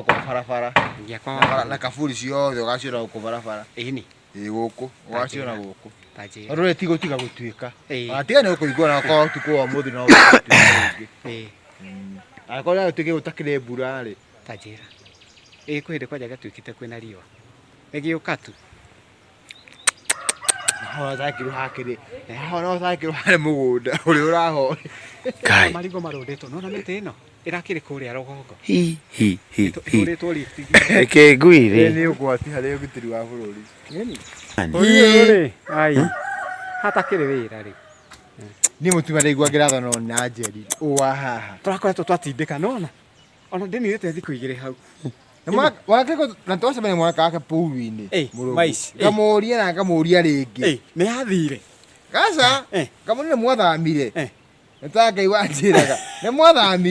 Gũkũ barabara. Ingia kwa Na kaburi ciothe ũgaciona gũkũ barabara. Ĩni. Ĩ gũkũ ũgaciona gũkũ. Ta njĩra. Tondũ rĩ ti gũtiga gũtuĩka. Ĩĩ. Ona tiga nĩ ũkũigua na okorwo ũtukũ wa ũmũthĩ no gũtuĩka rĩngĩ. Ĩĩ. Angĩkorwo no gũtuĩke gũtakĩrĩ mbura rĩ. Ta njĩra. Ĩĩ kwĩ hĩndĩ kwanja gĩatuĩkĩte kwĩna riũa. Gĩgĩũka tu. Haha ũtakĩrwo hakĩrĩ. Haha no ũtakĩrwo harĩ mũgũnda ũrĩa ũrahoya. Kai. Marigũ marũndĩtwo. Nĩwona mĩtĩ ĩno ĩrakĩrĩ kũrĩa rũgongo. Hi hi hi hi. Ĩhũrĩtwo lift. Reke ngwĩre. Ĩ nĩ ũgwati harĩ ũgitĩri wa bũrũri. Ũyũ rĩ, ai. Hatakĩrĩ wĩra rĩ. Niĩ mũtumia ndaigua ngĩratha no na Njeri ũũ wa haha. Tũrakoretwo twatindĩka nĩwona. Ona ndĩninĩte thikũ igĩrĩ hau. Na twacemania mwanake wake pool-inĩ. Ĩ, mũrũngũ. maici, ĩ. Ngamũria na ngamũria rĩngĩ. Ĩ, nĩ yathire. Gaca, Eh. ngamũria nĩ mwathamire. Eh. Nĩ ta Ngai wanjĩraga. Nĩ mwathamire.